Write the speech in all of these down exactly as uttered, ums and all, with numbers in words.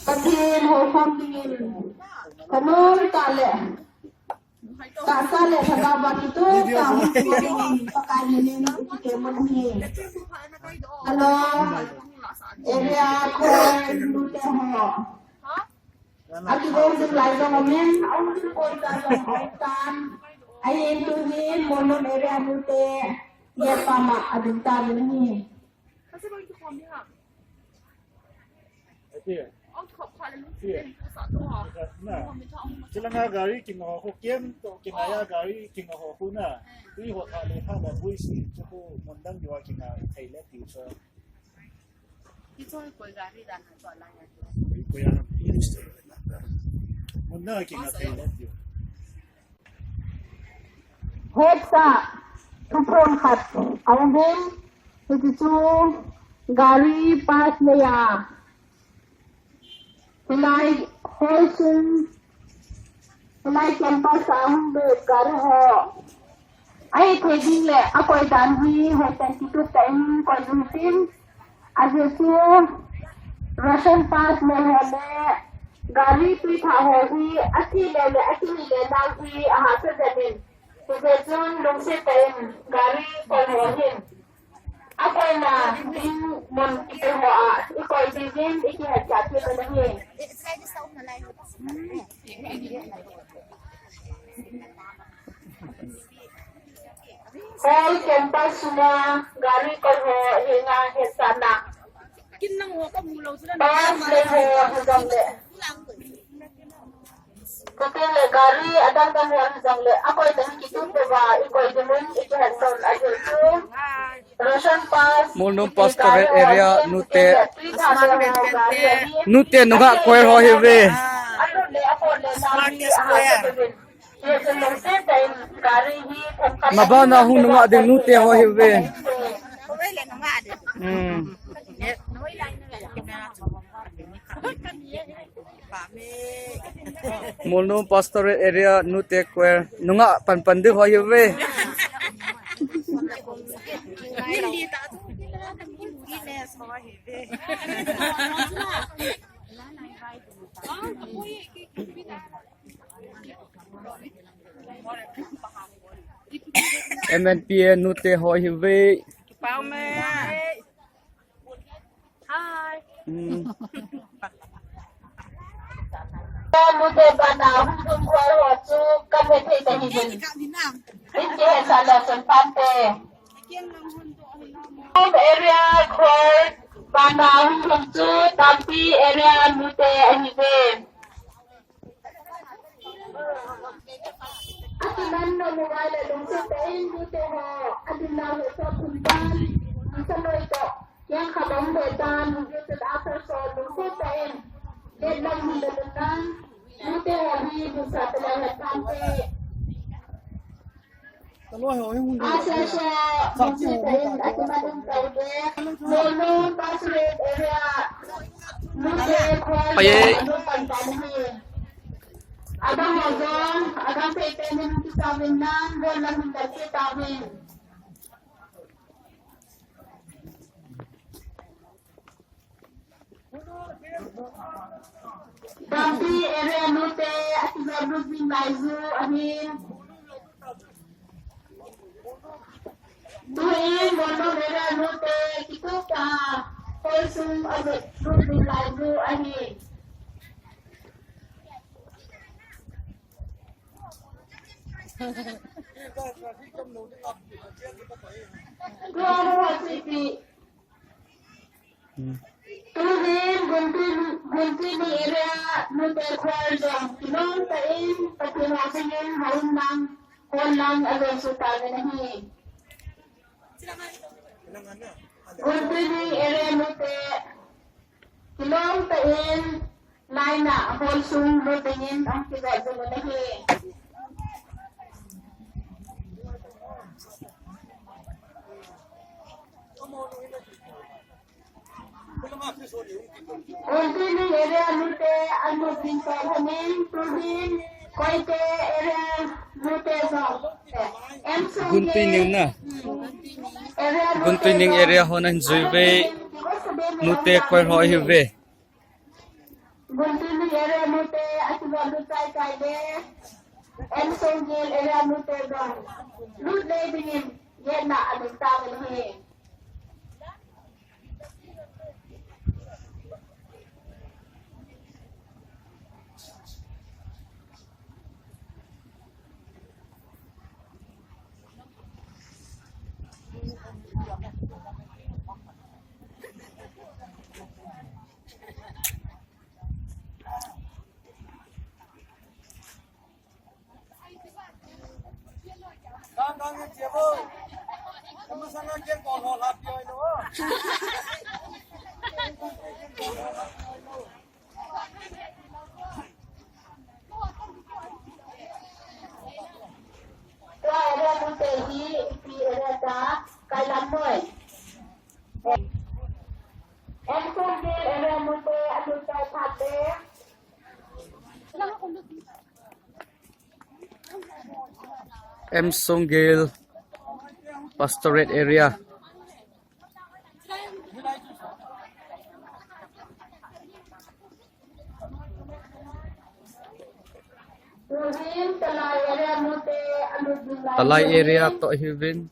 Pathen houkhom dingin, kanom tah le, tahsa le thagau va kitup tah hung Pakai min in iti kei mun ahi. Hello, area kho nute ho. Akigong ding lai jong umin, aum ding koi ta jong aum tan. Ahin tuhin, Molnom area nute, nge pama ading tan ahi. Ati. Ati. Na. Chilanga gari kinga ho kem to kinga ya gari kinga ho kuna. Tui ho tha le tha la bui si chu ko mondan diwa kinga thei le ti so. Kichoi koi gari dan ha to la ya. Koi ya. Mondan kinga thei le ti. Hetsa, thuphon khat, aum in, hiti chu, gari pass nei a. Hilai, hall sung, hilai campus a hung be gari ho. Ahithei ding le, akoi dan hi, hoitah in kitup tah in, koi ding tin. Ajeh chu ration pass le ho le gari tui tha ho hi athi le le athi le nau hi ahahsa jeng in. Hijeh chun lungset tah in gari koi ho hin. Akoina ding mun kiti ho a ikoi ding in ikihet cha ti le le hi. Hall campus sunga gari koi ho henga hetsahna. Kin nang ho ka mu lou chu na. Bus le ho hijong le. Kati le gari adang dang ho hijong le. Akoi dang kitup le va, ikoi ding mun, ikihet son, ajeh chu. Ration pass. Molnom Pastorate Area nute. Nute nungah choir ho hive. Smart Square. Mabana hung nungah ding nute ho hive. Hmm. Molnom Pastorate Area nute choir nungah panpan ding ho hive. M N P A nute ho hive. Kipau me. Hi. Hmm. Nute bana hung hung choir ho chu kahe thei ta hijin. Inke sa la son pante. Area choir bana hung hung chu Tampi area nute ahive. Akiman nom uva le lungset tah in nute ho, adinna ho toh phun tan, nisa loi toh, kiang khat bang loi tan, nute toh asar so lungset tah in, let lam hin le lungnan, nute ho hi busa tah le het tan te. Asasa, Mumsita in akiman um tauve. Molnom Pastorate Area nute choir jong apanpan ahi. Adang ho jong, adang seipen in kisauvin lang, bol lang hin dal kit tauvin. Tampi area nute, akijot lut jing lai ju ahin. Tuin Molnom area nute, kitup tah a hall sung ajot lut jing lai ju ahin. Tua ho chu ipi. Hmm. Tuhin Gunpui, Gunpui ni area nute choir jong kilom tah in Pathen hou singin hou in lang, hon lang ajoh suh tauvin ahi. Gunpui ni area nute kilom tah in line a hall sung lut dingin ahung kijot jing u ahi. Gunpui ni area nute alut ding toh lhonin, tuhin Koite area nute jong, eh, Gunpui ni na. Gunpui ni area ho nahin jui uve. Nute koi ho hi ve. Gunti ni area nute, akiba lu tai kai de. M Songil area nute dong. Lut le dingin, ye na adu ta le he. M Songil Pastorate Area. Talai area toh hi uvin.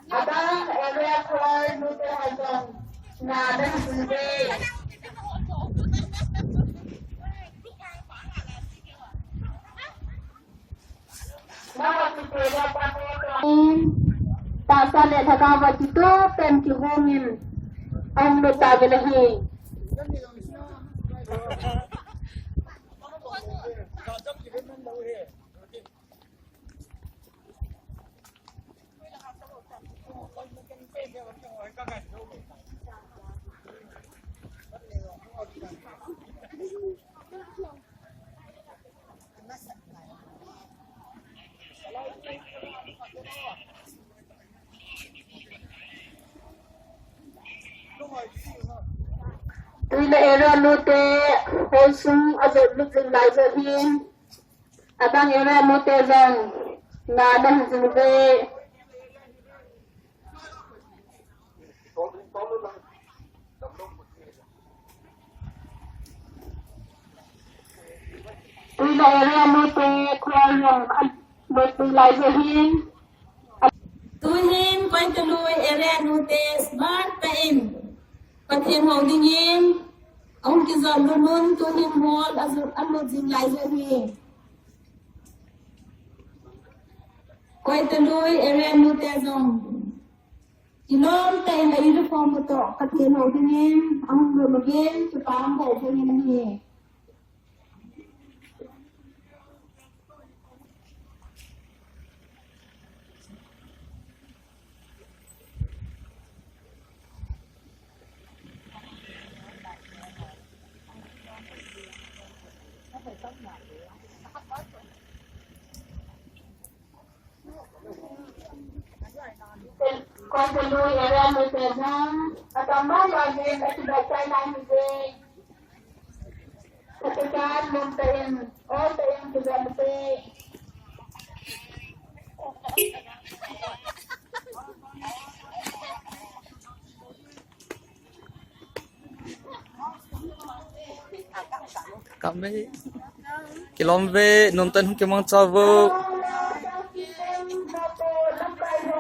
Adang area four nute ho jong na dan sunde. Tahsa le lhagao va kitup pen kihong in aum lut tauve le hi. Tui le area nute, hosung ajot lut jing lai jeh hin. Adang area nute jong, na dan jing ve. Tui le area nute, khual jong, an, lut jing lai jeh hin. Tuhin Koitalui area nute smart tah in Pathen hou dingin ahung kijot lut un, tuhin hall alut jing lai jeh hi. Koitalui area nute jong kilom tah in a uniform u toh Pathen hou dingin ahung lut uvin, kipa um bou jing in ahi. Koitalui area nute jong, atam mai mai jin, akibai chai nai hi jin. Katukan lum tah in, ol tah in, kijem te. Kame. Kilom ve, nomtah in hung kimang chauvo.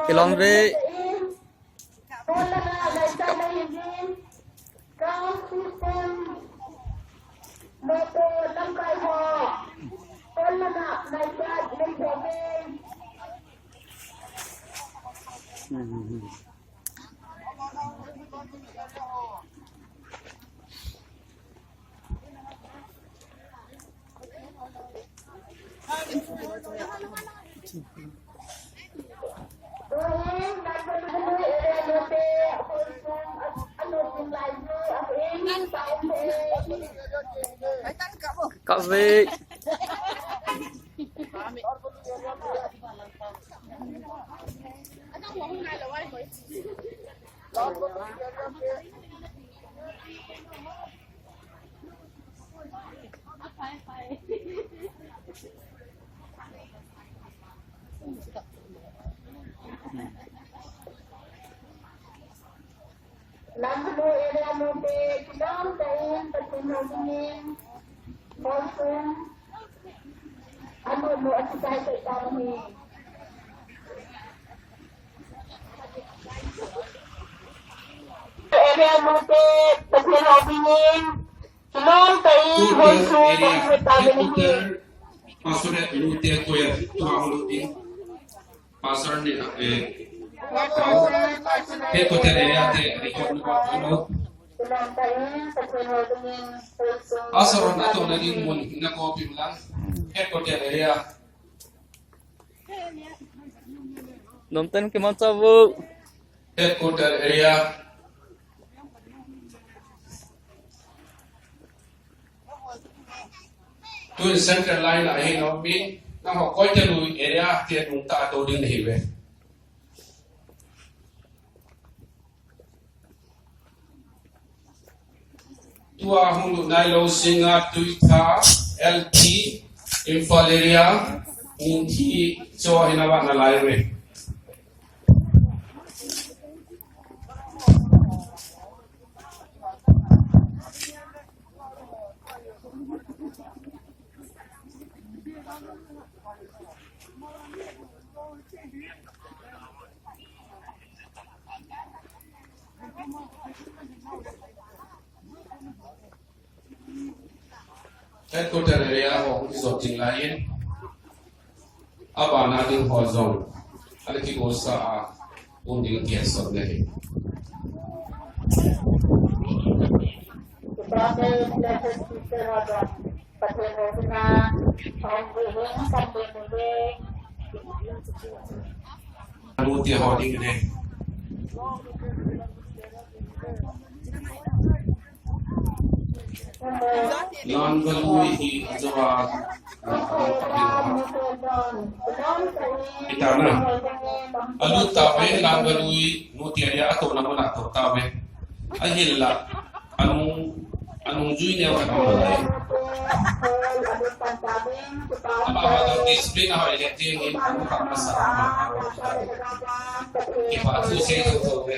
Kilom ve. Kave. Lamlu area mite kilom tain Pathen hou dingin, Paulson, anu mu achitai tain hi. Area mite Pathen hou dingin, kilom tain, Paulson, Paulson tain hi. Pastor Lute Koya, tua hulu ding. Pastor ni, eh, headquarter area te record ni ba ano. Pastor na to na ding mun na ko pim lang. Headquarter area. Nom tan ke man sa bu. Headquarter area. Tun central line a hin um in, nangho Koitalui area te nung ta to ding nahi ve. Tua hung lut nailou Singngat, Tuitha, L T, Imphal area, Ningthi, cho hina ba na lai ve. Headquarter area ho hung kisot jing lai in, abana ding ho jong ana kibol sa a, hung ding kisot nahi. Lute ho ding ne. Langgalui hi ajo a. Itana. Alut tave Langgalui, Lute area a to na muna to tave. Ahil la. Anung, anung jui neo khat a um lai. Ama ha discipline a hoi le tieng in anung khat masa. Kipa thu sei tho tho ve.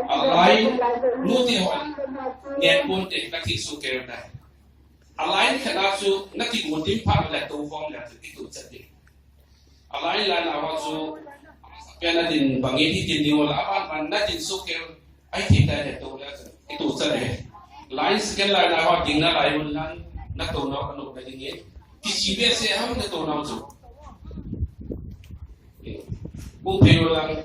Alai, Lute ho, ngen pon te, na kisu keu na. Alai, kana su, na ki gun tim pha le to form le, ki tu chat de. Alai la na ho su, pia na din bangi di din ni wala, aban ban na din su keu. Ai, thei tai le to le, i to cha le. Line second line a ho ding na lai un lang, na to na ka no na ding e. Ki si be se ham na to na chu. Bung phei u lang.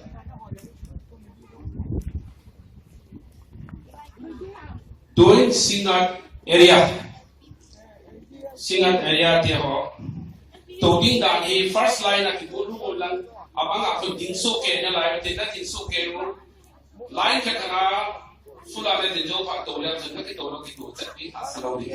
Tuin Singngat area. Singngat area te ho. To ding dan hi first line a kibol u lang. Abang a ko ding so ke na lai te na ding so ke u. Line khat khat a, sula le tin jo pha to le chun na kito lo kito chat ding a sa lo ding.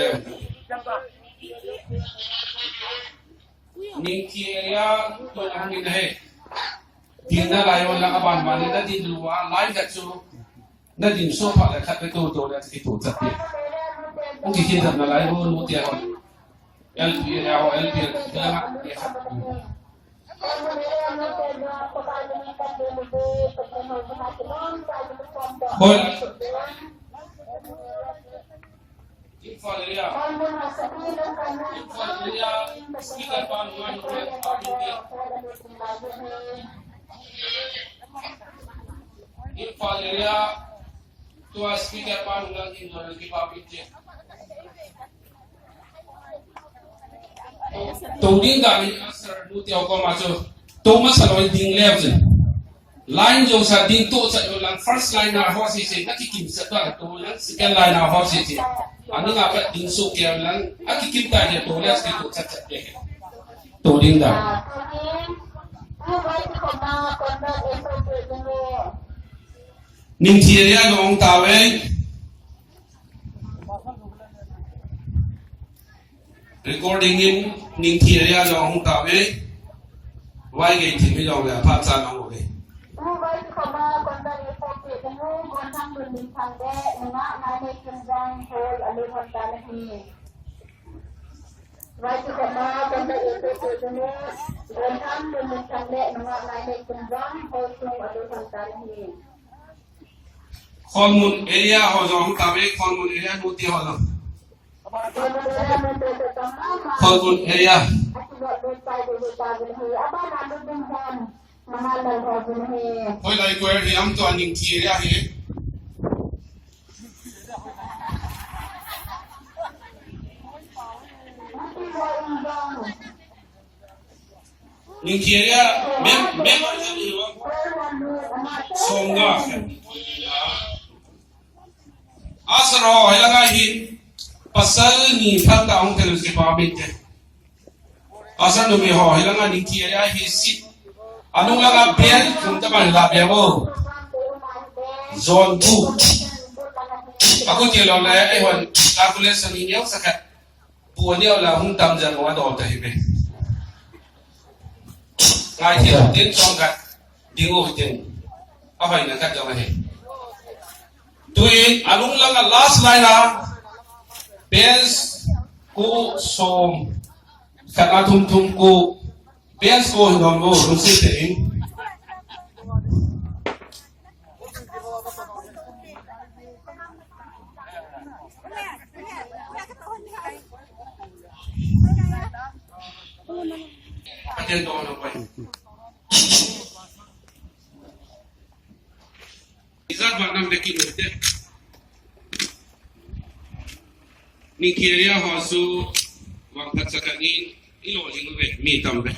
le. Ningthi area to ang ni he. Din na lai wala aban ban na din lua lai ka chu. Na din so pha le khat pe to to le ki to chat pe. Ang ki kin na lai bo nu tia ho. L P area ho L P area. Hoi. Imphal area. Imphal area. Speaker pa nunga nunga. Imphal area. Tua speaker pa nunga nunga kipa picture. To ding dan in answer nu tia ko ma chu. To masa lou ding le chu. Line jong sa ding to cha yo lang first line na ho si si na ki kim sa ta to lang second line na ho si si. Ani nga pa ding so ke lang a ki kim ta ye to le si to cha cha ye. To ding da. Ningthi area jong ta ve. Recording in Ningthi area jong hung ta ve. Vai gei thi mi jong le phat cha nong ve. Kholmun area ho jong hung ta ve, Kholmun area nu ti ho jong. Kholmun area. Hoilai koer hiam tua Ningthi area hi. Ningthi area mem mem. Songa. Asar ho, hilanga hin pasal ni phat ta hung thei department te. Pasal numei ho, hilanga Ningthi area hi sit. Anung langa bel, kum ta ban la bel o. Zone two. Aku ti lo le, ai hon, calculation ni neo sa khat. Pu neo la hung tam jang wa dol ta hi be. Ngai thei tin chong khat. Ding u tin. A hoi na khat jong ahi. Tuin, anung langa last line a. Bench ko som. Khat a thum thum ko. Bench ko hin dom ko. Lungset tah in. Pathen toh na pai. Ijat vang nam le kit u te. Ningthi area ho chu vang phat cha kani i lo ling ve mi tam ve.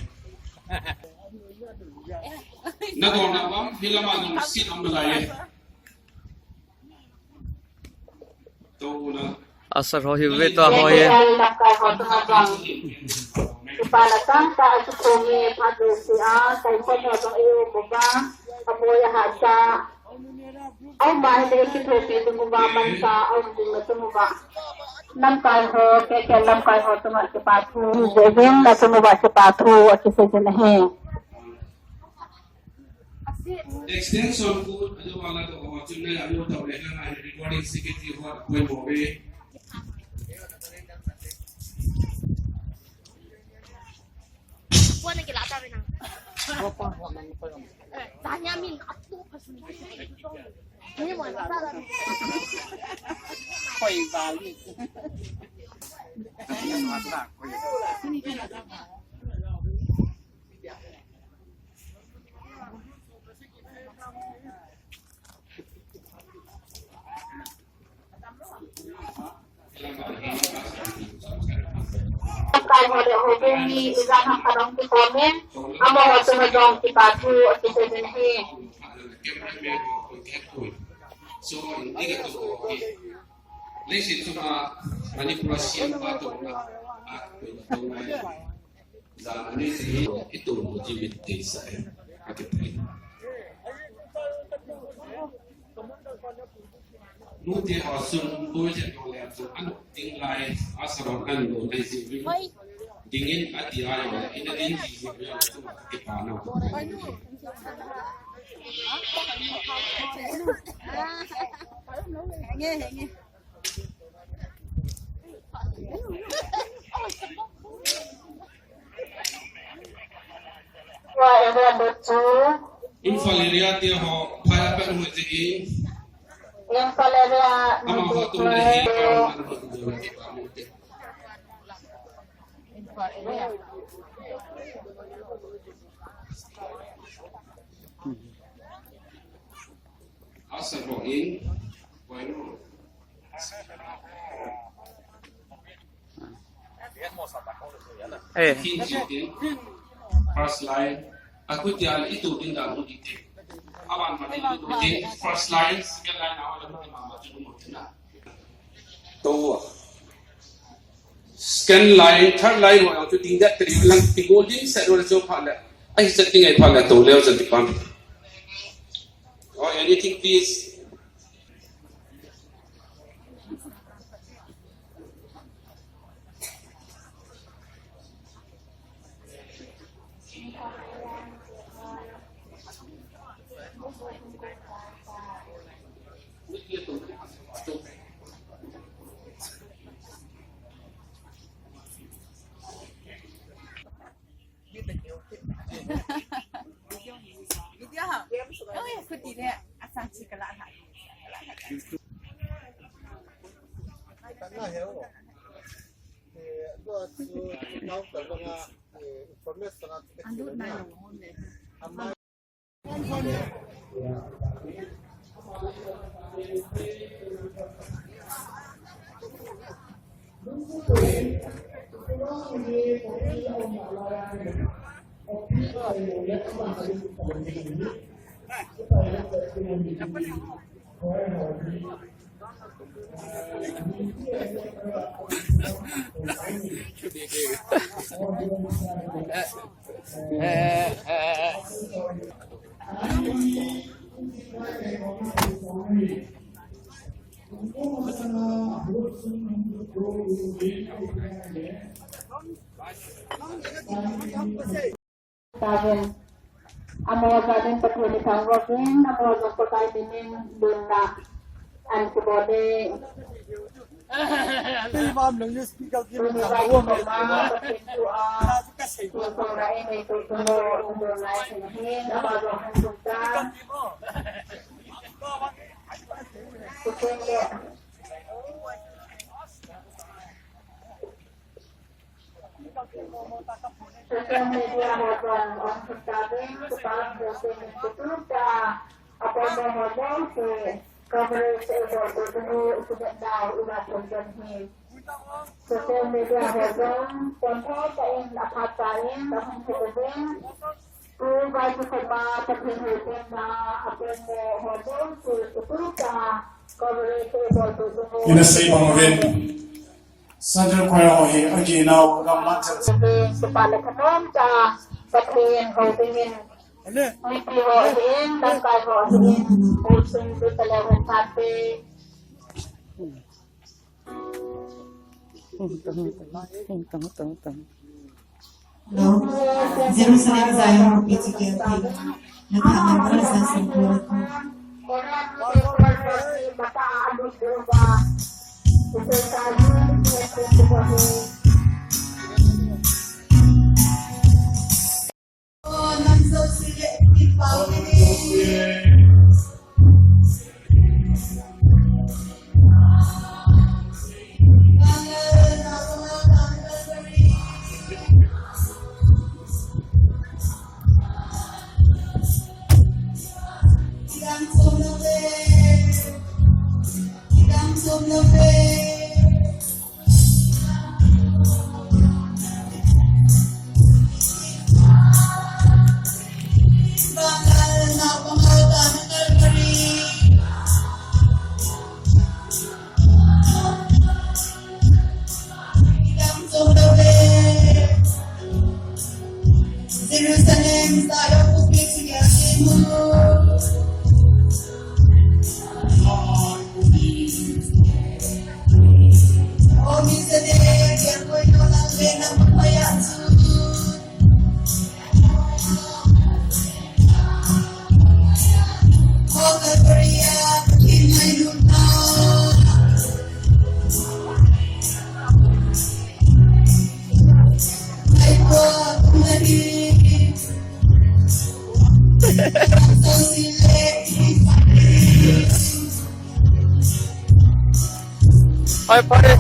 Na dong na bam, hilama nung sit am lai e. Asar ho hi ve tua ho ye. Lamkai ho tunga jong. Kipa la tangtah a kiphong e, phat jouse a, kai khon ho jong e, um uva, aboi ahahsa. Auma hile kithopi ding uva, mansa, aum ding na chung uva. Lamkai ho, K K L lamkai ho tunga kipa thu. Jeh in na chung uva kipa thu, akisei jin ahi. Extension ko, ajo wala to ho, chunna ajo to le na recording secretary ho, koi mo ve. Puan na kila ta ve na. Puan, puan, puan, puan. Eh, tanya min atu pas min. Ni mo na sa la. Koi bali. Kai ho le ho bung ni ijat ham khat hung kikhom in, amaho chunga jong kipa thu akisei jin ahi. Ekoi. So, in iga to ko ki. Leiset chunga Manipur a siam pa to na. A ko to na. Jan ani si ito mo ji mit te sa e. Ati pai. Nute ho chun boi le no le chun an ding lai a sa ron an no lai si. Dingin ati a yo le in a ding ji ji yo le chun ati pa no. Henge, henge. Wa area number two. Imphal area te ho, phai apan ho te ki. Imphal area number two. Ama ho tum le hi, ama ho tum le hi. Imphal area. Asa ho in, wai no. Eh. First line. Aku tial itu tinda mu dite. Awan ma itu tin first line, second line, awan ma ma ma tu mu tina. To. Second line, third line, wa tu tinda teri lang tingol din sa do so pha le. Ai sa tingai pha le to leo sa ti pan. Oh, anything, please. Video ha. Oh, ya, kuti ne. Asa chi kala ha. Kana he o. Eh, dua chu nau ta banga, eh, information a. Andu na yo mo ne. Amma Taven. Amo janin Pathen ni thangvah in, amo jong Pakai minin lungna an kibol e. Ti vam long use speaker ki long na wo me. Social media ho jong ong thum tauvin, kipa thu semin kitup tah a, apotmo ho jouse coverage eibolpeh ding u, ikivetnau ina thum jong hi. Social media ho jong pon thei tah in aphat tah in ahung thum uvin. Ina sei bang uvin. Central Choir ho hi aginau gamla chet. Tupa le thanom tah Pathen hou dingin. Mipi ho hin, lamkai ho hin, housen tu tale hon thate. Hello. Jerusalem, Zion, P T K L T. Nathana Moses and Jericho. Jerusalem, Zion, kupi tia simu. O mi sene, ya koi no na le na maya su. O Calvary, ya kin mai luna. Ai, pare.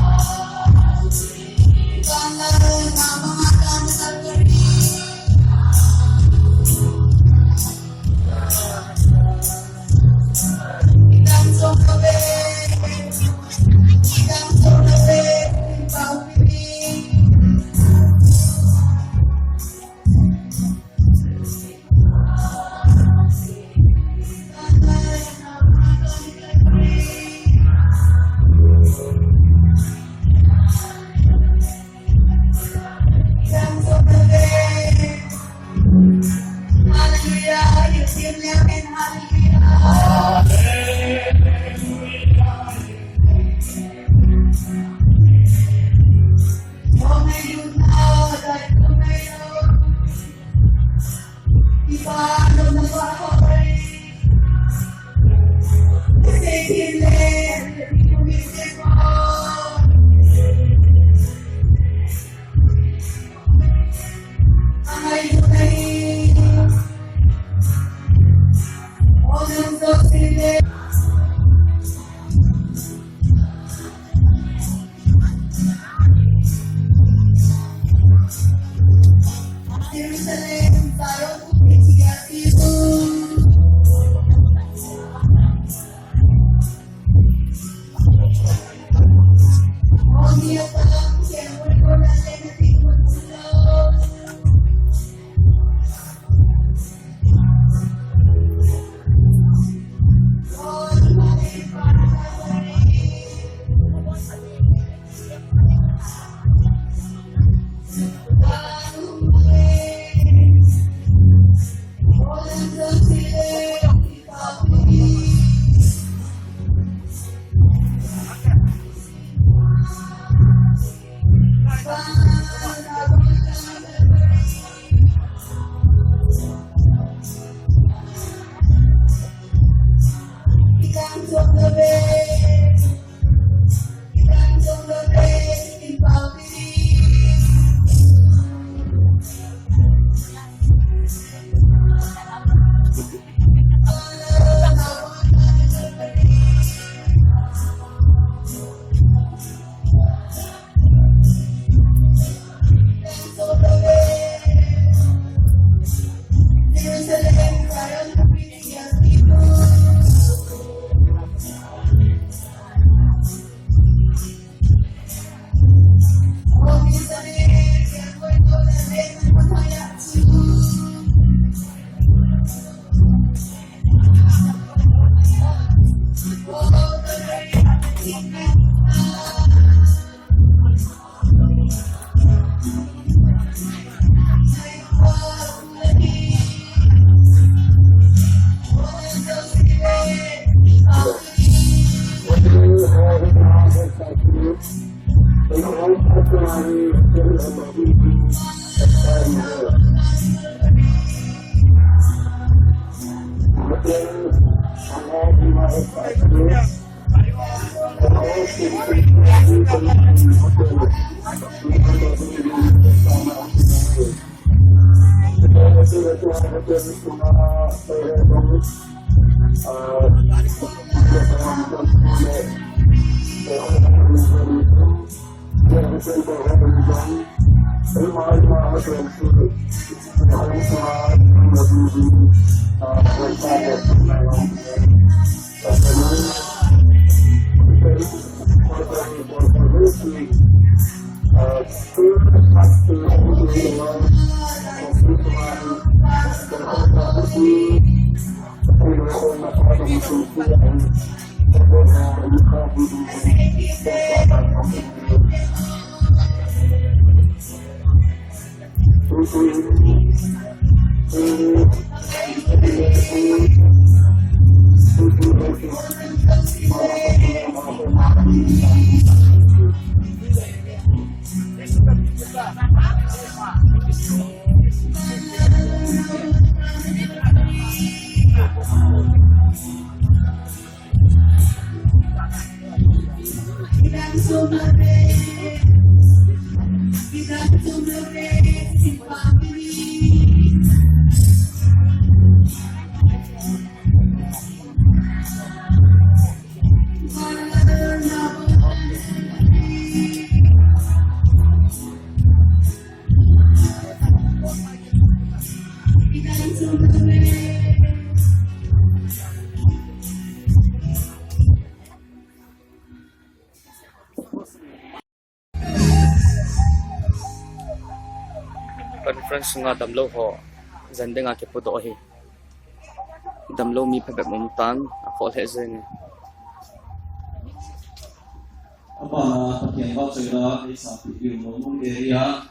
Conference sunga damlou ho jan dinga kipudoh ahi. Damlou mi phabep um tan, akhoh lheh jenge. Abana Pathen vahchoila eisahpeh diu Mongmong area